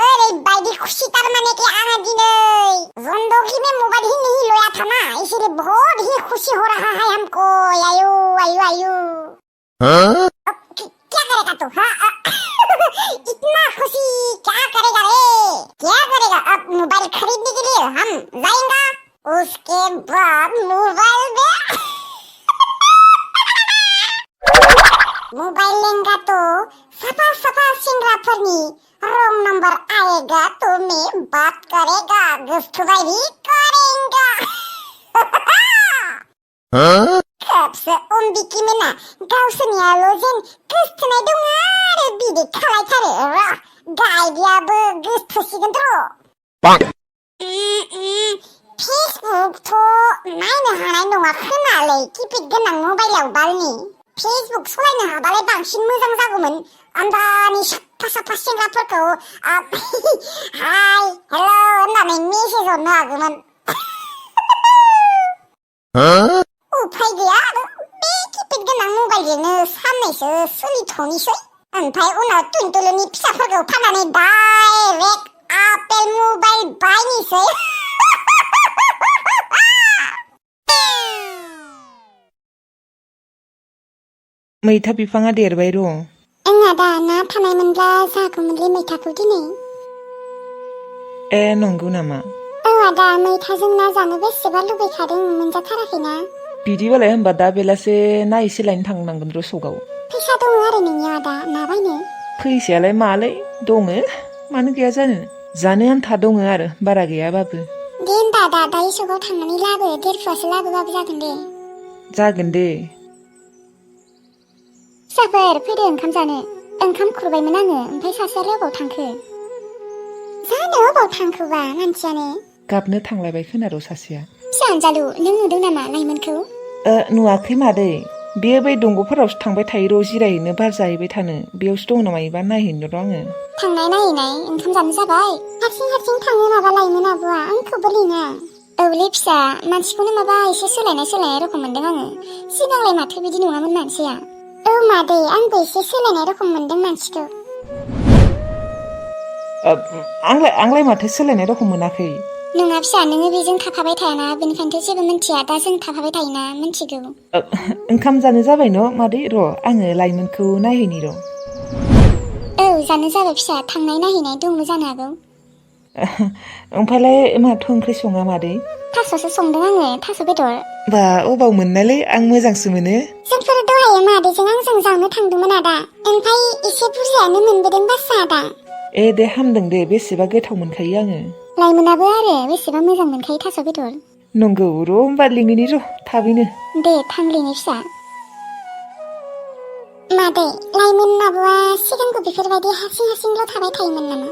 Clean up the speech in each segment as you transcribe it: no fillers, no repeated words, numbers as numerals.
ओरैबायदि खुसि तारमाने कि आंहा दिनै जिंदगी में मोबाइल ही नहीं लोया था ना, इसलिए बहुत ही खुशी हो रहा है हमको। आयु आयु आयु क्या करेगा तू? हाँ इतना खुशी क्या करेगा रे? क्या करेगा? अब मोबाइल खरीदने के लिए हम जाएंगे, उसके बाद मोबाइल में मोबाइल लेंगा तो सफा सफा सिंगापुरनी रोम नंबर आएगा तो मैं बात करेगा, गुफ्तगू करेंगा। Kapsa umbiki mina gausनि आल'जों गोसथोनाय दङ आरो बिदि खालायथारो र' गायदियाबो गोसथोसिगोन र'। फेसबुकथ' नायनो हानाय नङा खोनालै किपेड गोनां मबाइलाव बालनि। फेसबुक सलायनो हाबालाय बांसिन मोजां जागौमोन। आन्दानि साफा साफा सेंग्राफोरखौ हाय हेल' होननानै मेसेज हरनो हागौमोन। उफाय गैया आरो बे किपेड गोनां मबाइलजोंनो साननैसो सोलिथ'नोसै, ओमफ्राय उनाव टुनटुलुनि फिसाफोरखौ फाननानै डाइरेक्ट आपेल मबाइल बायनोसै। मैथा बिफाङा देरबाय र'। आंहा दा ना थानायमोनब्ला जागौमोनलै मैथाखौ दिनै। ए नंगौ नामा? औ आदा, मैथाजों ना जानो बेसेबा लुबैखादों, मोनजाथाराखैना। बिदिबालाय होनबा दा बेलासे ना एसे लायनो थांनांगोन र' सगाव। फैसा दङ आरो नोंनियाव आदा ना बायनो? फैसायालाय मालै दङ, मानो गैया जानो आन्था दङ आरो बारा गैयाबाबो। दे होनबा दा दायो सगाव थांनानै लाबो, 1.5 फुवासो लाबोबाबो जागोन दे। जागोन दे। फिसाफोर फैदो ओंखाम जानो। ओंखाम खुरबायमोन आङो, ओमफ्राय सासेयालाय अबाव थांखो? जानो अबाव थांखोबा मानसियानो? गाबनो थांलायबाय खोना र' सासेया। फिसा अनजालु, नों नुदों नामा लाइमोनखौ? नुवाखै मादै, बेयो बै दंग'फोरावसो थांबाय थायो र' जिरायहैनो, बार जाहैबाय थानो। बेयावसो दङ नामा एबा नायहैनो र' आङो। थांनाय नायहैनाय ओंखाम जानो जाबाय? हारसिं थाङो माबा लाइमोन आब'आ, आंखौबो लिङा। औलै फिसा, मानसिखौनो माबा एसे सोलायनाय रखम मोनदों आङो। सिगांलाय माथो बिदि नङामोन मानसिया। औ मादै, आंबो एसे सोलायनाय रखम मोनदों मानसिखौ। आंलाय माथो सोलायनाय रखम मोनाखै। नङा फिसा, नोङो बेजों थाफाबाय थायाना, बेनिखायनोथ' जेबो मिन्थिया। दा जों थाफाबाय थायोना, मिन्थिगौ। ओंखाम जानो जाबाय न' मादै? र' आङो लाइमोनखौ नायहैनि र'। औ जानो जाबाय फिसा, थांनाय नायहैनाय दंनो जानो हागौ। ओमफ्रायलाय माथो ओंख्रि सङा मादै? थास'सो संदों आङो, थास' बेदर। बा अबाव मोननायलै, आं मोजांसो मोनो। जोंफोर दहाय मादैजों आंजों जानो थांदोंमोन आदा, ओमफ्राय एसे बुरजायानो मोनबोदों बासा आदा। ए दे हामदों दे, बेसेबा गोथाव मोनखायो आङो। लाइमोनाबो आरो बेसेबा मोजां मोनखायो थास' बेदर। नंगौ र' होमबा लिंहैनि र' थाबैनो। दे थां लिंनि फिसा। मादै, लाइमोन आब'आ सिगांबो बेफोरबायदि हारसिंल' थाबाय थायोमोन नामा?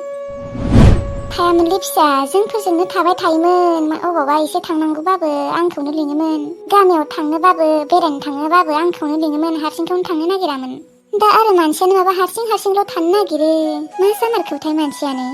थायामोनलै फिसा, जोंफोरजोंनो थाबाय थायोमोन। अबावबा एसे थांनांगौबाबो आंखौनो लिङोमोन, गामियाव थांनोबाबो बेरायनो थाङोबाबो आंखौनो लिङोमोन, हारसिंखौनो थांनो नागिरामोन। दा आरो मानसियानो माबा हारसिंल' थानो नागिरो, मा जामारखौथाय मानसियानो।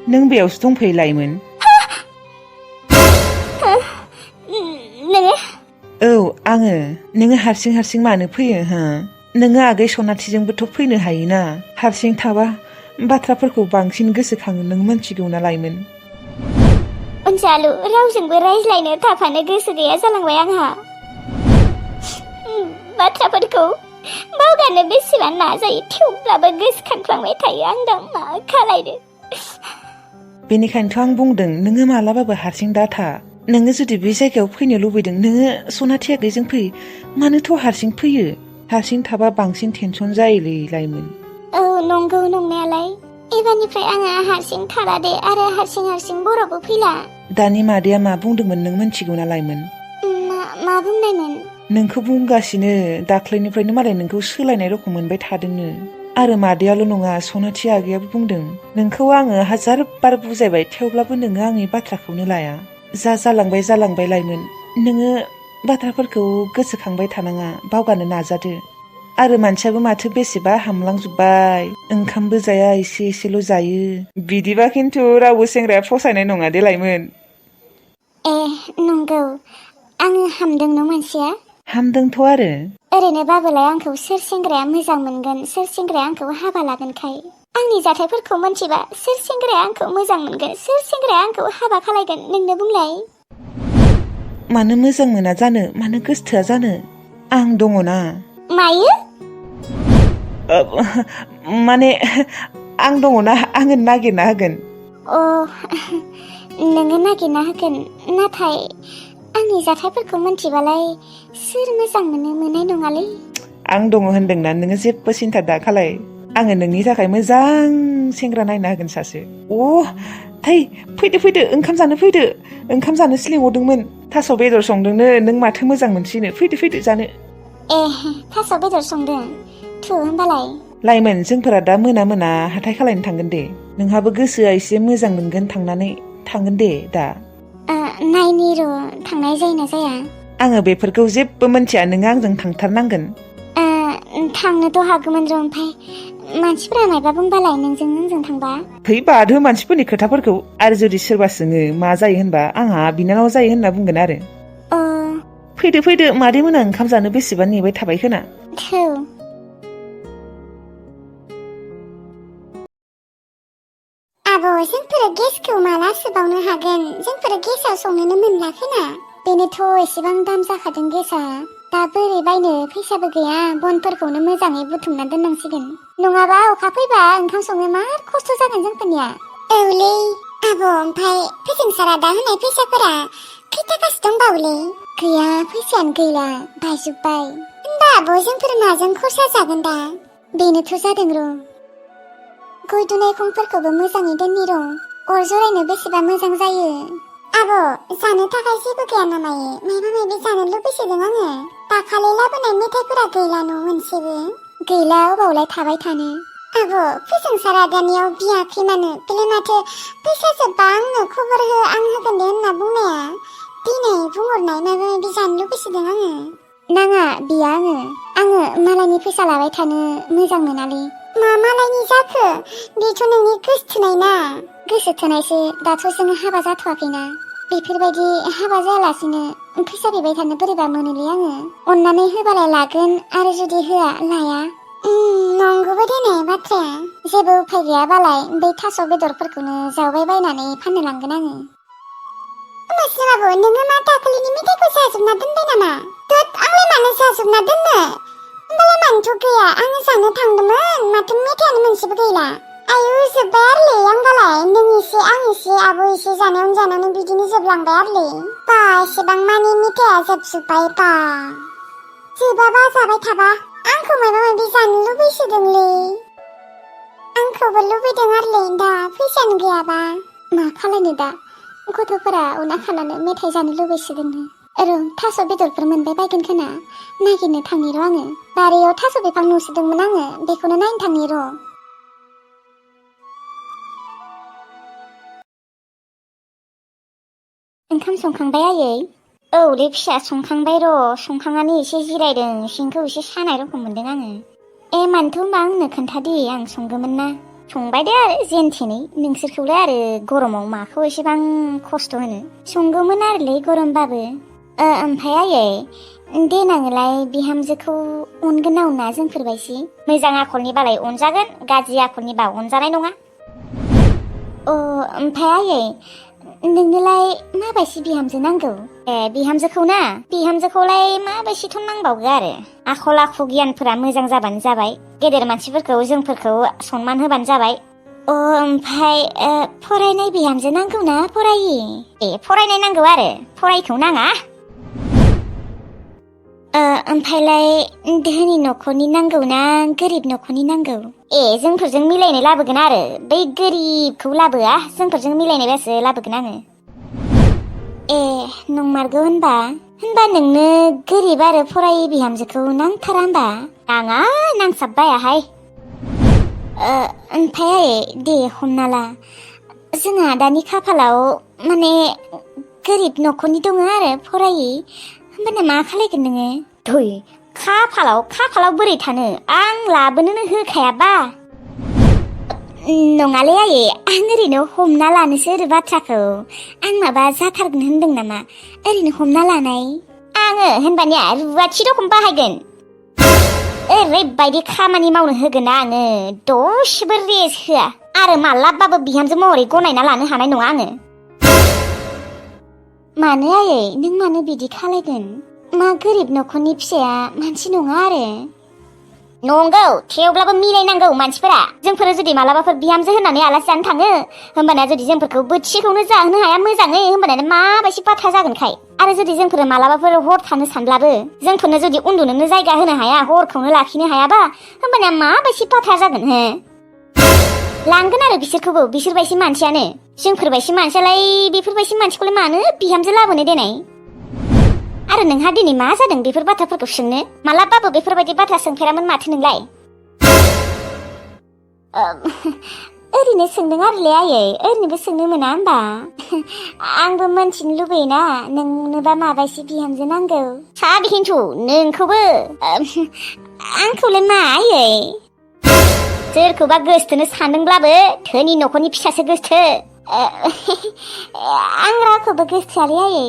नों बेयावसो दंफैयो लाइमोन? नोङो? औ आङो। नोङो हारसिं मानो फैयो हो? नोङो आगै सनाथिजोंबोथ' फैनो हायोना। हारसिं थाबा बाथ्राफोरखौ बांसिन गोसोखाङो नों मोनथिगौ ना लाइमोन। अनजालु रावजोंबो रायज्लायनो थाफानो गोसो गैया जालांबाय आंहा। बाथ्राफोरखौ बावगारनो बेसेबां नाजायो थेवब्लाबो गोसोखांफ्लांबाय थायो आं दा मा खालायनो। बेनिखायनोथ' आं बुंदों नोङो मालाबाबो हारसिं दाथा। नोङो जुदि बे जायगायाव फैनो लुबैदों नोङो सनाथि आगैजों फै। मानोथ' हारसिं फैयो? हारसिं थाबा बांसिन टेनसन जायोलै लाइमोन। औ नंगौ नंनायालाय। एबारनिफ्राय आङो हारसिं थाला दे आरो हारसिं बर'बो फैला। दानि मादैया मा बुंदोंमोन नों मोनथिगौ ना लाइमोन? मा बुंनायमोन? नोंखौ बुंगासिनो दाख्लैनिफ्रायनो मालाय नोंखौ सोलायनाय रखम मोनबाय थादोंनो। आरो मादैयाल' नङा सनाथि आगैयाबो बुंदों नोंखौ आङो हाजार बार बुजायबाय थेवब्लाबो नोङो आंनि बाथ्राखौनो लाया। जालांबाय लाइमोन। नोङो बाथ्राफोरखौ गोसोखांबाय थानाङा, बावगारनो नाजादो। आरो मानसियाबो माथो बेसेबा हामलांजोब्बाय। ओंखामबो जाया एसेल' जायो। बिदिबा खिन्थु रावबो सेंग्राया फसायनाय नङा दे लाइमोन। नंगौ आङो हामदों न' मानसिया? हामदोंथ' आरो। ओरैनोबाबोलाय आंखौ सोर सेंग्राया मोजां मोनगोन, सोर सेंग्राया आंखौ हाबा लागोनखाय? आंनि जाथायफोरखौ मोनथिबा सोर सेंग्राया आंखौ मोजां मोनगोन, सोर सेंग्राया आंखौ हाबा खालायगोन नोंनो बुंलाय? मानो मोजां मोना जानो, मानो गोसथोआ जानो? आं दङ ना। मायो? माने आं दङ ना, आङो नागिरना होगोन। नोङो नागिरना होगोन, नाथाय आंनि जाथायफोरखौ मोनथिबालाय सोर मोजां मोननाय नङालै। आं दङ होनदोंना, नोङो जेबो सिन्था दा खालाय। आङो नोंनि थाखाय मोजां सेंग्रा नायना होगोन सासे। थै फैदो ओंखाम जानो फैदो। ओंखाम जानोसो लिंहरदोंमोन। थास' बेदर संदोंनो, नों माथो मोजां मोनसिनो। फैदो जानो। थास' बेदर संदों? थु होमबालाय। लाइमोन जोंफोरा दा मोना हाथाय खालायनो थांगोन दे। नोंहाबो गोसोआ एसे मोजां मोनगोन थांगोन दे दा। नायनि र' थांनाय जायोना जाया। आङो बेफोरखौ जेबो मोनथिया, नोङो आंजों थांथारनांगोन। थांनोथ' हागौमोन र', ओमफ्राय मानसिफोरा मायबा बुंबालाय नोंजों आंजों थांबा? फै बादो मानसिफोरनि खोथाफोरखौ। आरो जुदि सोरबा सोङो मा जायो होनबा आंहा बिनानाव जायो होनना बुंगोन आरो। फैदो मादै मोना ओंखाम जानो बेसेबा नेबाय थाबाय खोना। आब' जोंफोर गेसखौ माला सोबावनो हागोन? जोंफोर गेसाव संनोनो मोनला खोना। बेनोथ' एसेबां दाम जाखादों गेसा। दा बोरै बायनो, फैसाबो गैया। बनफोरखौनो मोजाङै बुथुमना दोननांसिगोन, नङाबा अखा फैबा ओंखाम संनो मार खस्थ' जागोन जोंफोरनिया। औलै आब', ओमफ्राय फोजोंसारा दा होनाय फैसाफोरा खैथाखासो दंबावोलै? गैया फैसायानो गैला, बायजोब्बाय। होनबा आब' जोंफोर माजों खरसा जागोन दा? बेनोथ' जादों र'। गय दुनायखंफोरखौबो मोजाङै दोननि र', अर जरायनो बेसेबा मोजां जायो। आब' जानो थाखाय जेबो गैया नामायो? मायबा जानो लुबैसोदों आङो। दाखालि लाबोनाय मेथाइफोरा गैला न' मोनसेबो? गैला, अबावलाय थाबाय थानो। आब' फोजोंसारा दानियाव बियाखै मानो? बेलाय माथो फैसा जोबबा आंनो खबर हो, आं होगोन दे होनना बुंनाया। दिनै बुंहरनाय मायबा जानो लुबैसोदों आङो। नाङा बिया आङो मालायनि फैसा लाबाय थानो मोजां मोनालै। मा मालायनि जाखो? बेथ' नोंनि गोसोथोनाय ना। गोसोथोनायसो, दाथ' जों हाबा जाथ'वाखैना। बेफोरबायदि हाबा जायालासिनो फैसा बिबाय थानो बोरैबा मोनोलै आङो। अननानै होबालाय लागोन, आरो जुदि होआ लाया। नंगौबो देनाय बाथ्राया। जेबो उफाय गैयाबालाय बै थास' बेदरफोरखौनो जावबाय बायनानै फाननो लांगोन आङो। नोङो मा दाखालिनि मेथाइखौ जाजोबना दोनबाय नामा? आंलाय मानो जाजोबना दोननो? होमबालाय मानोथ' गैया? आङो जानो थांदोंमोन, माथो मेथाइयानो मोनसेबो गैला। आयु जोब्बाय आरोलै आंगालाय। नों एसे आं एसे आब' एसे जानायावनो बिदिनो जोबलांबाय आरोलै। बा एसेबां मानि मेथाइया जोबजोब्बाय बा। जोबाबा जाबाय थाबा। आंखौ मायबा जानो लुबैसोदोंलै। आंखौबो लुबैदों आरोलै, दा फैसायानो गैयाबा। मा खालायनो दा? गथ'फोरा उना खानानै मेथाइ जानो लुबैसोदोंनो। थास' बेदरफोर मोनबाय बायगोन खोना, नागिरनो थांनि र' आङो। बारियाव थास' बिफां नुसोदोंमोन आङो, बेखौनो नायनो थांनि र'। ओंखाम संखांबाय आयै? औलै फिसा संखांबाय र', संखांनानै एसे जिरायदों, सिंखौ एसे सानाय रखम मोनदों आङो। मानोथ' होनबा आंनो खोन्थादे, आं संगौमोन ना। संबाय दे आरो जेनथेनै, नोंसोरखौलाय आरो गरमाव माखौ एसेबां खस्थ' होनो। संगौमोन आरोलै गरमबाबो। ओमफ्राय आयै देनाङालाय बिहामजोखौ अनगोन ना अना जोंफोरबायसि? मोजां आखलनि बालाय अनजागोन, गाज्रि आखलनि बा अनजानाय नङा। ओमफ्राय आयै नोंनोलाय माबायसि बिहामजो नांगौ? बिहामजोखौ ना? बिहामजोखौलाय माबायसिथ' नांबावगौ आरो। आखल आखु गियानफोरा मोजां जाबानो जाबाय। गेदेर मानसिफोरखौ जोंफोरखौ सनमान होबानो जाबाय। ओमफ्राय फरायनाय बिहामजो नांगौ ना फरायि? फरायनाय नांगौ आरो, फरायिखौ नाङा। ओमफ्रायलाय धोनि न'खरनि नांगौ ना गोरिब न'खरनि नांगौ? जोंफोरजों मिलायनाय लाबोगोन आरो, बै गोरिबखौ लाबोआ, जोंफोरजों मिलायनायबासो लाबोगोन आङो। नंमारगौ होनबा नोंनो गोरिब आरो फरायि बिहामजोखौ नांथारा होनबा? नाङा, नांसाबबायाहाय। ओमफ्राय दे हमना ला जोंहा दानि खाफालाव माने गोरिब न'खरनि दङ आरो फरायि, होमबाना मा खालायगोन नोङो? धुइ, खाफालाव बोरै थानो, आं लाबोनोनो होखायाबा। नङालै आयै, आं ओरैनो हमना लानोसो ओरै बाथ्राखौ। आं माबा जाथारगोन होनदों नामा? ओरैनो हमना लानाय। आङो होनबानिया रुवाथि रखम बाहायगोन। ओरैबायदि खामानि मावनो होगोन आङो, दसेबो रेस्ट होआ। आरो मालाबाबो बिहामजो महरै गनायना लानो हानाय नङा आङो। मानो आयै, नों मानो बिदि खालायगोन? मा गोरिब न'खरनि फिसाया मानसि नङा आरो? नंगौ, थेवब्लाबो मिलायनांगौ मानसिफोरा। जोंफोर जुदि मालाबाफोर बिहामजो होननानै आलासि जानो थाङो, होमबाना जुदि जोंफोरखौ बोथिसेखौनो जाहोनो हाया मोजाङै, होमबाना माबायदि बाथ्रा जागोनखाय। आरो जुदि जोंफोर मालाबाफोर हर थानो सानब्लाबो जोंफोरनो जुदि उन्दुनोनो जायगा होनो हाया, हरखौनो लाखिनो हायाबा, होमबाना माबायदि बाथ्रा जागोन हो? लांगोन आरो बिसोरखौबो, बिसोरबायसि मानसियानो। जोंफोरबायसि मानसियालाय बेफोरबायसि मानसिखौलाय मानो बिहामजो लाबोनो देनाय? आरो नोंहा दिनै मा जादों बेफोर बाथ्राफोरखौ सोंनो? मालाबाबो बेफोरबायदि बाथ्रा सोंफेरामोन माथो नोंलाय? ओरैनो सोंदों आरोलै आयै, ओरैनोबो सोंनो मोना होनबा? आंबो मोनथिनो लुबैयोना, नोंनोबा माबायसि बिहामजो नांगौ? साबिहिनथ' नोंखौबो। आंखौलाय मा आयै? सोरखौबा गोसथोनो सानदोंब्लाबो धोनि न'खरनि फिसासो गोसथो। आं रावखौबो गोसथोआलै आयै।